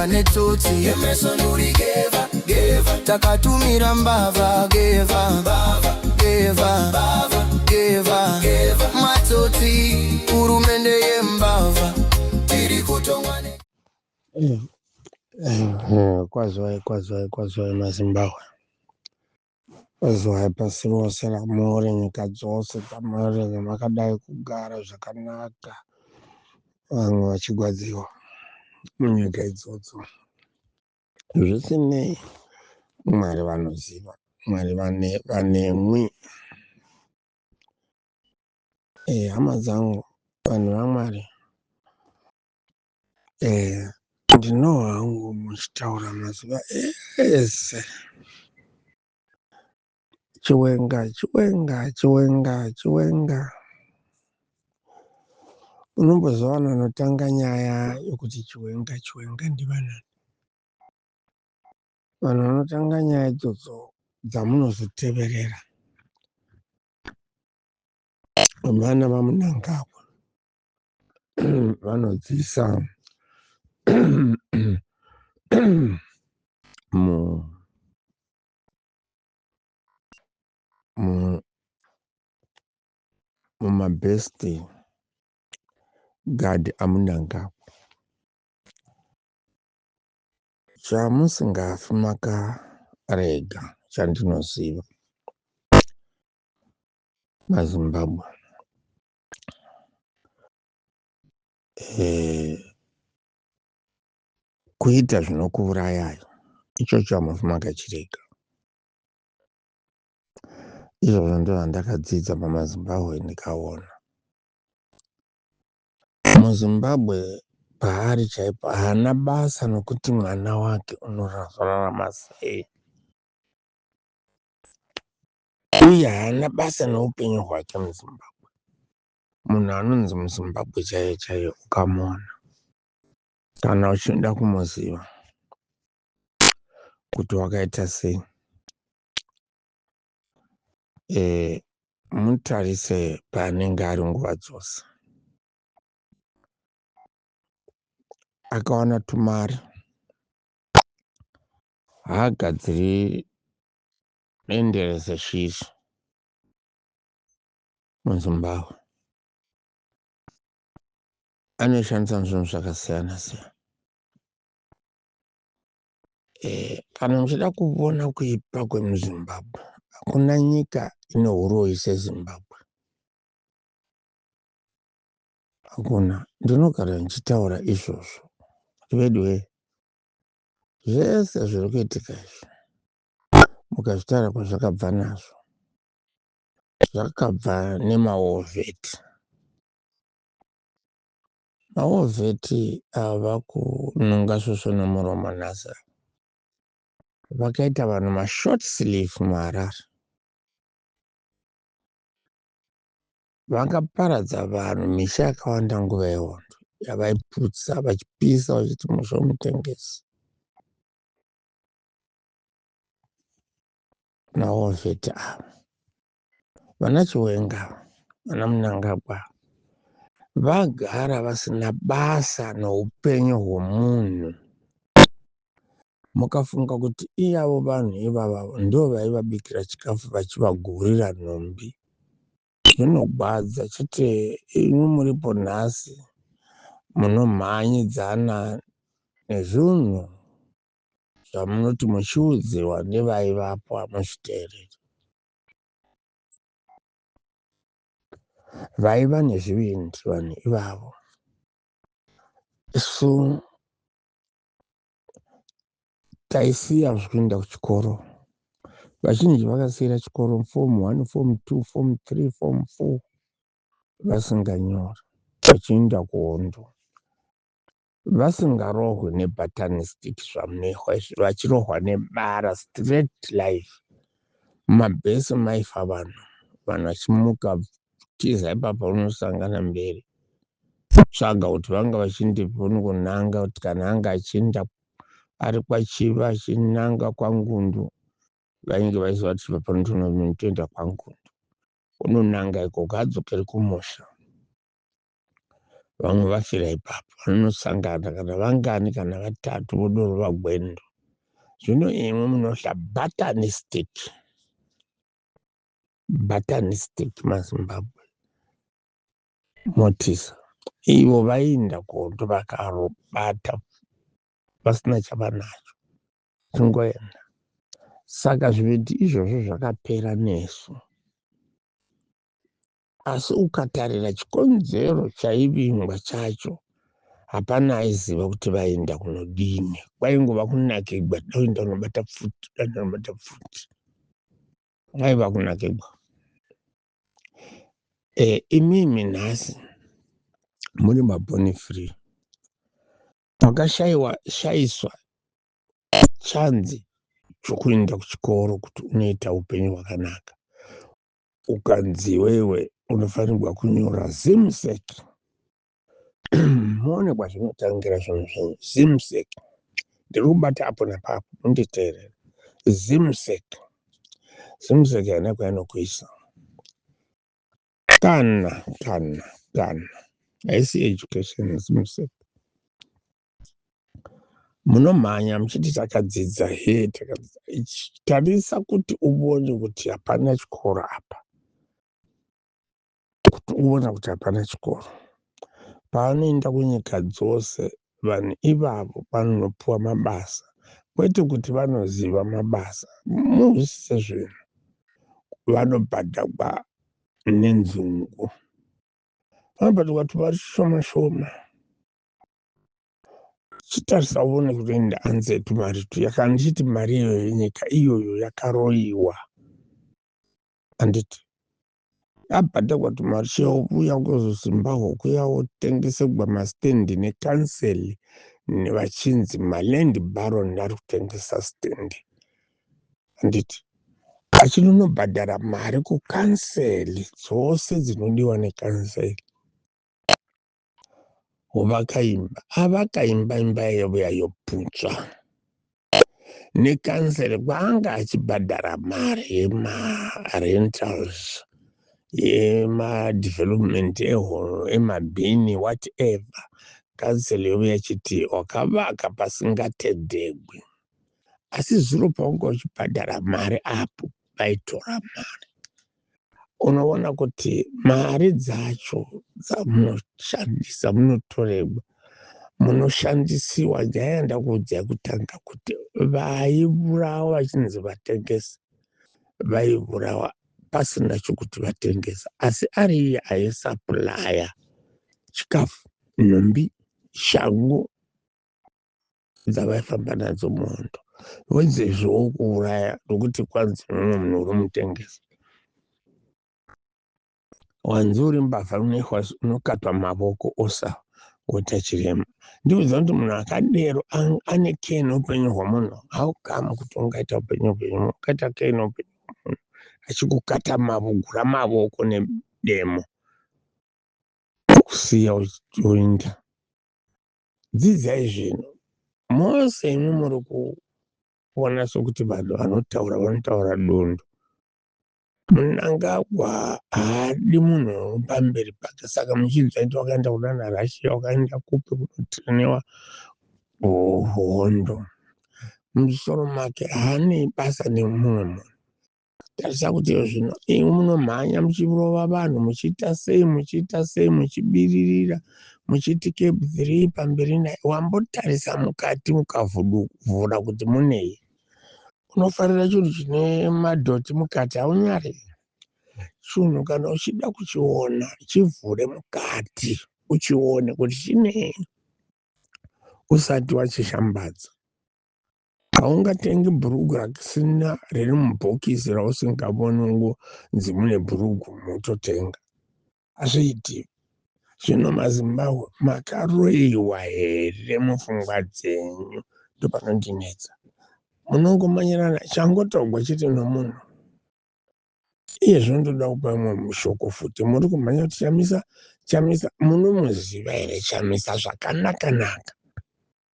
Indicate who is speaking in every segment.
Speaker 1: kutongwa netsotsi. Takatumira mbavha, gevha, gevha, gevha, matsotsi, hurumende yembavha. Tiri kutongwa ne
Speaker 2: Kwaziwai, kwaziwai, kwaziwai maZimbabwe. Kwaziwai pasi rose ramuri, nyika dzose dzamuri makadai kugara zvakanaka, vamwe vachigwadziwa munyika idzodzo. Zvisinei, Mwari vanoziva, Mwari vanemwi. Hama dzangu, vanhu vaMwari, ndinohwa hangu muchitaura mazuva ese. Chiwenga, Chiwenga, Chiwenga, Chiwenga. Unomboziva vanhu vanotanga nyaya yokuti Chiwenga, Chiwenga ndivanani? Vanhu vanotanga nyaya idzodzo dzamunozoteverera vana vaMnangagwa vanodziisa mu mu mumabest guard aMnangagwa. Chamusingafi makarega chandinoziva maZimbabwe, kuita zvinokuurayai ichocho hamufi makachirega. Izvozvo ndozvandakadzidza pamaZimbabwe ndikaona. MuZimbabwe paari chaipo haana basa nokuti mwana wake unorarama sei, uye haana basa neupenyu hwake muZimbabwe. Munhu anonzi muZimbabwe chaiye chaiye ukamuona, kana uchida kumuziva kuti wakaita sei, mutarise paanenge ari nguva dzose. Akawana tumari haagadziri dendere seshiri muZimbabwe. Anoshandisa zvinhu zvakasiyana siyana. Kana muchida kuvona kuipa kwemuZimbabwe, hakuna nyika ine huroyi seZimbabwe. Hakuna. Ndinogara ndichitaura izvozvo. Veduwe, zvese zviri kuitika izvi, mukazvitaura kwazvakabva nazvo, zvakabva nemaovheti. Maovheti ava kununga svosvo nomuromo nhasi. Vakaita vanhu mashort sleeve muHarare. Vakaparadza vanhu misha yakawanda nguva yehondo yavaiputsa vachipisa vachiti musha womutengesi. Maovheti ava, vana Chiwenga, vana Mnangagwa vagara vasina basa noupenyu hwomunhu. Mukafunga kuti iyavo vanhu ivava ndo vaivabikira chikafu vachivagurira nhumbi, zvinogwadza chete. Imi muripo nhasi munomhanyidzana nezvinhu zvamunoti muchiudziwa nevaivapo hamuzviteereri. Vaiva nezvivindi vanhu ivavo. Isu taisiya zvekuenda kuchikoro. Vazhinji vakasiira chikoro form 1, form 2, form 3, form 4 vasinganyori vachienda kuhondo, vasingarohwi nebhatani stick zvamunoihwa izvi, vachirohwa nebara straight life. Mumabhesi maifa vanhu, vanhu vachimuka tiza ipapa unosangana mberi kutsvaga kuti vanga vachindipi unongonanga kuti kana anga achienda ari kwaChiva achinanga kwaNgundu, vainge vaiziva kuti panotoenda kwaNgundu, unonanga ikoko adzokeri kumusha. Vamwe vafira ipapo, vanonosangana kana vangani kana vatatu vodorova gwendo. Zvino imwi munohla button stick, button stick maZimbabwe motisa. Ivo vainda kuhondo vakarobata vasina chavanacho, tingoenda. Saka zvivindi izvozvo zvakapera nesu. Asi ukatarira chikonzero chaivingwa chacho, hapana aiziva kuti vaienda kunodini. Kwaingova kunakigwa, dakuenda kunobata pfuti, dakuenda kunobata pfuti. Kwaiva kunakigwa. Imimi nhasi muri maboni free, makashaiwa shaiswa chanzi chokuenda kuchikoro kuti unoita upenyu hwakanaka. Ukanzi iwewe unofanirwa kunyora ZIMSEC, muone kwazvinotangira zvinhu zvenyu. ZIMSEC, ndiri kubata apo napapo, munditeerere. ZIMSEC, ZIMSEC haina kwainokuisa kana kana kana, haisi education ZIMSEC. Munomhanya muchiti takadzidza, he takadzidza. Tarisa kuti uvone kuti hapana chikoro apa, kuti uone kuti hapana chikoro. Paanoenda kunyika dzose vanhu ivavo vanonopiwa mabasa, kwete kuti vanoziva mabasa. Muzwisise zvinhu, vanobhadhagwa nenzungu, vanobhadhagwa tumari shoma shoma. Chitarisa uone kuti ndanze tumari tuya, kana ndichiti mari iyoyo yenyika iyoyo yakaroyiwa, handiti abhadhagwa tumari cheuya kuzozimbabwe kuya wotengesegwa mastendi nekanseli, vachinzi maland baron ari kutengesa stendi, handiti achinonobhadhara mari kukanseli dzose dzinodiwa nekanseli. Vakaimba avakaimba imba yavo yoputswa nekanseri kwaanga achibhadhara mari yemarentals, yemadevelopment emabhini, whatever. Kanseri youya chiti wakavaka pasingatendegwi, asi zuro paunga uchibhadhara mari apo vaitora mari. Unoona kuti mari dzacho dzamunoshandisa munotoregwa, munoshandisiwa. Nyaya yandakuudzai kutanga kuti vaivurawa vachinzi vatengesi, vaivurawa pasina chokuti vatengesa, asi ari iye aisapulaya chikafu, nhumbi, shangu dzavaifamba nadzo muhondo. Wedzezvo wokuuraya nokuti kwanzi mumwe munhu uri mutengesi, wanzi uri mbavha, unokatwa mavoko osa woita chirema. Ndiudza kuti munhu akadero ane kee neupenyu hwemunhu? How come kuti ungaita upenyu hwenyu, ungaita kee neupenyu hwemunhu achikukata mavugura mavoko nedemo kusiya uchienda? Dzidzai zvinhu mose imi muri kuona sokuti vanhu vanotaura vanotaura dondo. Mnangagwa haadi munhu pamberi pake, saka muchinzwa iti wakaenda kunana Russia, wakaenda kupi kunotrainiwa hondo, musoro make haanei basa nemumwe munhu. Tarisa kuti zvino imwi munomhanya muchirova vanhu, muchiita sei, muchiita sei, muchibiririra, muchiti CAB 3 pamberi naye. Wambotarisa mukati mukavhura kuti munei? Unofarira chinhu chine madhoti mukati, haunyari. Chinhu kana uchida kuchiona, chivhure mukati uchione kuti chinei usati wachishambadza. Haungatengi bhurugu rakisina riri mubhokisi rausingavoni, ungonzi mune bhurugu mototenga, hazviiti. Zvino maZimbabwe makaroyiwa here mupfungwa dzenyu? Ndopanondinetsa. Munongomanyirana changotogwa chete nomunhu iye. Zvino ndoda kupa imwe mushoko futi. Muri kumhanya kuti Chamisa, Chamisa, munomuziva here Chamisa zvakanaka-naka?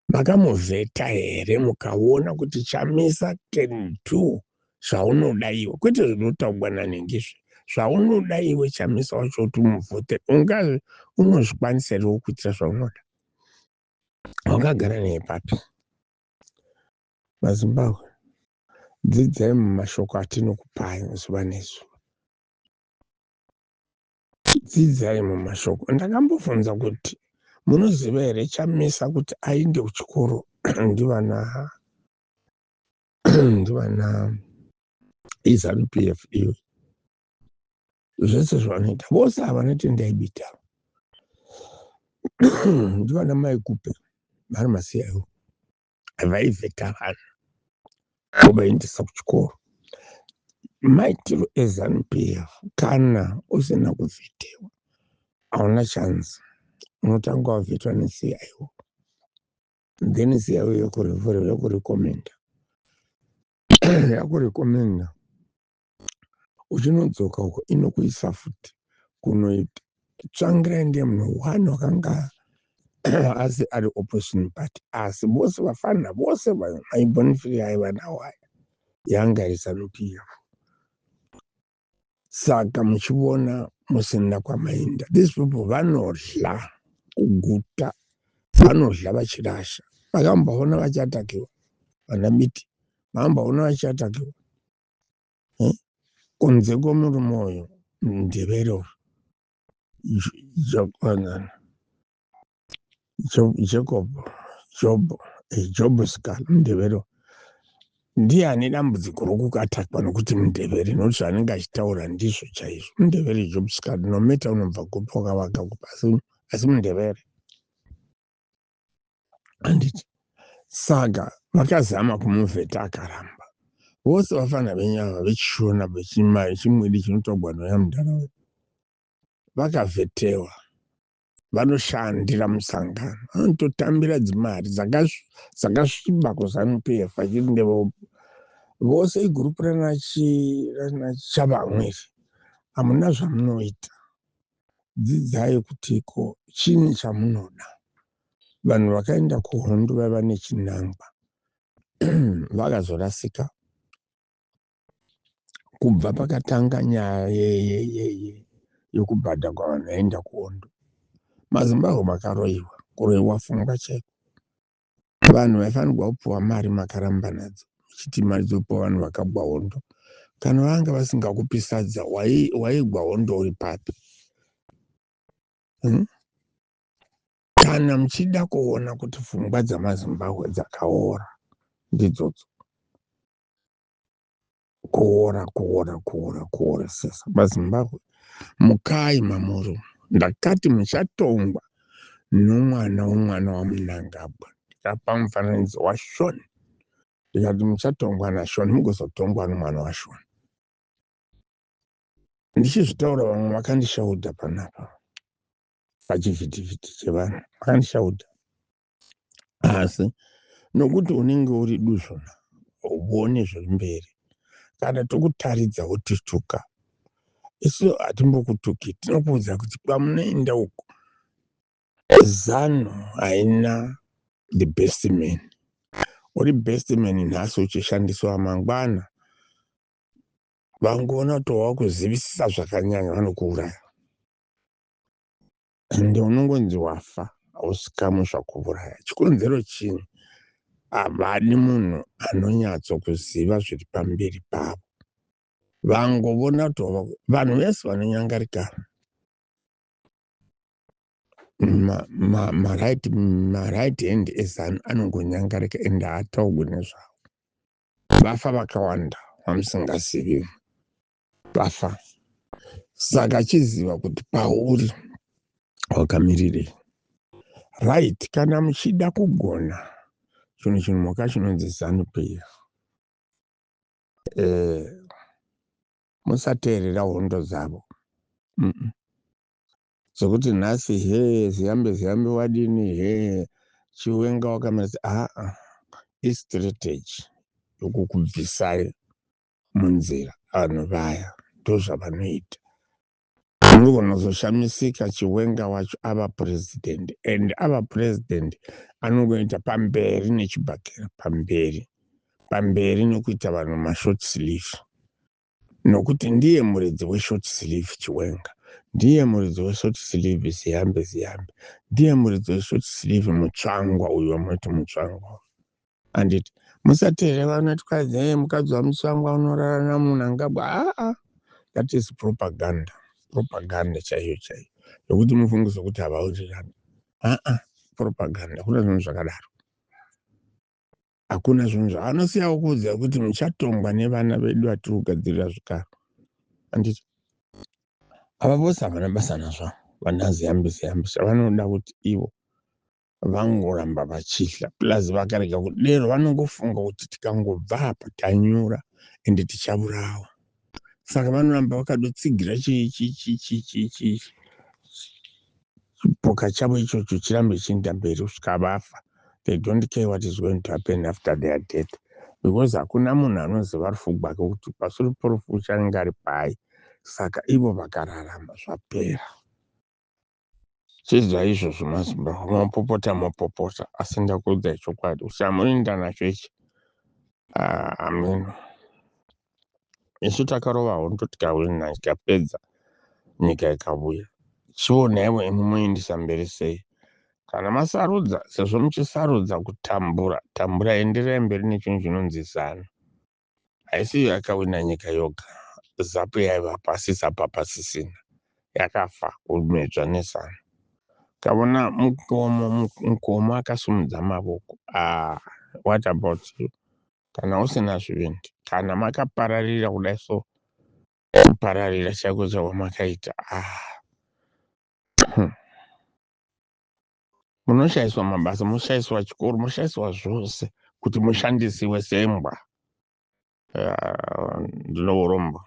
Speaker 2: Makamuvheta here mukaona kuti Chamisa can do zvaunoda iwe, kwete zvinotaugwa naningizve? Zvaunoda iwe Chamisa wacho kuti umuvhotere, unga unozvikwanisa here kuitira zvaunoda? Wakagara naye papi? MaZimbabwe, dzidzai mumashoko atinokupai zuva nezuva. Dzidzai mumashoko. Ndakambobvunza kuti munoziva here Chamisa kuti aende kuchikoro ndivana iZANU PF iyo. Zvese zvavanoita vose havana Tendai Biti, ndivana Maikupe vari masiyayo vaivheta vanhu vovaendesa kuchikoro. Maitiro eZANU PF, kana usina kuvhetewa hauna chance. Unotanga wavhetwa neCIO, then CIO yokurecommenda, yakurecommenda uchinodzoka uko inokuisa futi kunoita. Tsvangirai ndiye munhu one wakanga asi ari opposition party, asi vose vafana vose maibonifiri aiva nawo aya yanga iri ZANU PF. Saka muchiona musina kwamaenda, these people vanorya kuguta, vanorya vachirasha. Makamboona vachiatakiwa vana Biti? Makamboona vachiatakiwa? Kunze kwemurume uyu Ndebele uyu, Jacob Job, Job Sikhala, Mundebele, ndiye ane dambudziko rokukatakwa nokuti Mundebele, nokuti zvaanenge achitaura ndizvo chaizvo. Mundebele Job Sikhala, no matter unobva kupi, wakavaka kupi, asi Mundebele, handiti? Saka vakazama kumuvheta, akaramba. Vose vafana venyava vechiShona, vechimwidi chinotogwa noya munharaunda, vakavhetewa, vanoshandira musangano, vanototambira dzimari dzakasviba kuZANU PF, vachiti ndevo vose igurupu ranaChavamwe iri. Hamuna zvamunoita. Dzidzai kuti ko chini chamunoda. Vanhu vakaenda kuhondo vaiva nechinangwa, vakazorasika kubva pakatanga nyaya yokubhadhagwa vanhu vaenda kuhondo. MaZimbabwe makaroyiwa, kuroyiwa pfungwa chaiko. Vanhu vaifanirwa kupiwa mari makaramba nadzo, muchiti mari dzopiwa vanhu vakagwa hondo. Kana vanga vasingakupi sadza, waigwa hondo uri papi? Kana muchida kuona kuti pfungwa dzamaZimbabwe dzakaora, ndidzodzo. Kuora, kuora, kuora, kuoresesa. MaZimbabwe, mukai mamuro. Ndakati muchatongwa nomwana womwana waMunangagwa. Ndikapa mufananidzo waShon, ndikati muchatongwa naShon, mugozotongwa nomwana waShon. Ndichizvitaura, vamwe vakandishaudha panapa pachivhitivhiti chevanhu, vakandishaudha, asi nokuti unenge uri duzvona, uone zviri mberi. Kana tokutaridza wotituka, isu hatimbokutuki, tinokuudza kuti kwamunoenda uku, ZANU haina the best man. Uri best man nhasi, uchishandiswa mangwana. Vangoona kuti wakuzivisisa zvakanyanya, vanokuuraya, ende unongonzi wafa, hausikamu zvakuuraya. Chikonzero chini? Havadi munhu anonyatsokuziva zviri pamberi pavo. Vangovona kuti vanhu vese vanonyangarikana, maright hand eZANU anongonyangarika, ende haataugwi nezvavo. Vafa vakawanda vamusingazivi, vafa. Saka chiziva kuti pauri wakamirirei. Right, kana muchida kugona chinhu chimhuka chinonzi ZANU PF, musateerera hondo dzavo Dzokuti nhasi he Ziyambi Ziyambi wadini, he Chiwenga wakamira, aa, istrategy yokukubvisai munzira. Vanhu vaya ndozvavanoita. Unogona kuzoshamisika Chiwenga wacho ava president, and ava president anongoita pamberi nechibhakera, pamberi pamberi nokuita vanhu mashort sleeve. Nokuti ndiye muridzi weshort sleeve Chiwenga, ndiye muridzi weshort sleeve Ziyambi Ziyambi, ndiye muridzi weshort sleeve Mutsvangwa uyu wamunoti Mutsvangwa. Handiti musateerera vanoti kwanzi mukadzi waMutsvangwa unorara naMnangagwa. Aa, that is propaganda, propaganda chaiyo chaiyo, yokuti mufunge sokuti havaurirani. Aa, propaganda. Kuna zvinhu zvakadaro? Hakuna zvinhu zvaanosiyawo kuudza kuti muchatongwa nevana vedu vatiri kugadzirira zvikaro. Handiti ava vose havana basa nazvo. Vana Ziyambi Ziyambi, chavanoda kuti ivo vangoramba vachidya. Plus vakarega kudero, vanongofunga kuti tikangobva apa tanyura, ende tichavurawa. Saka vanoramba vakadotsigira chipoka chavo ichocho chirambe chienda mberi kusvika vafa. They don't care what is going to happen after their death, because hakuna munhu anoziva rufu gwake, kuti pashure porufu uchange ari pai. Saka ivo vakararama, zvapera. Chizwa izvozvo, maZimbabwe, mopopota mopopota, asi ndakuudzai chokwadi. Usamurinda nacho ichi. Ameno isu takarova hondo, tikawina, tikapedza, nyika ikavuya. Chionaiwo imi muendesa mberi sei kana masarudza. Sezvo muchisarudza kutambura, tambura, enderai mberi nechinhu chinonzi ZANU. Haisi yakawina nyika yoga. ZAPU yaiva pasi, ZAPU hapasisina, yakafa kumedzwa neZANU. Kaona mukomo, mukomo akasimudza mavoko. Ah, what about you kana usina zvivindi? Kana makapararira kudai so, kupararira chaiko chaiko makaita. Ah. Munoshayiswa mabasa, munoshayiswa chikoro, munoshayiswa zvose kuti mushandisiwe sembwa. Ndinourombo.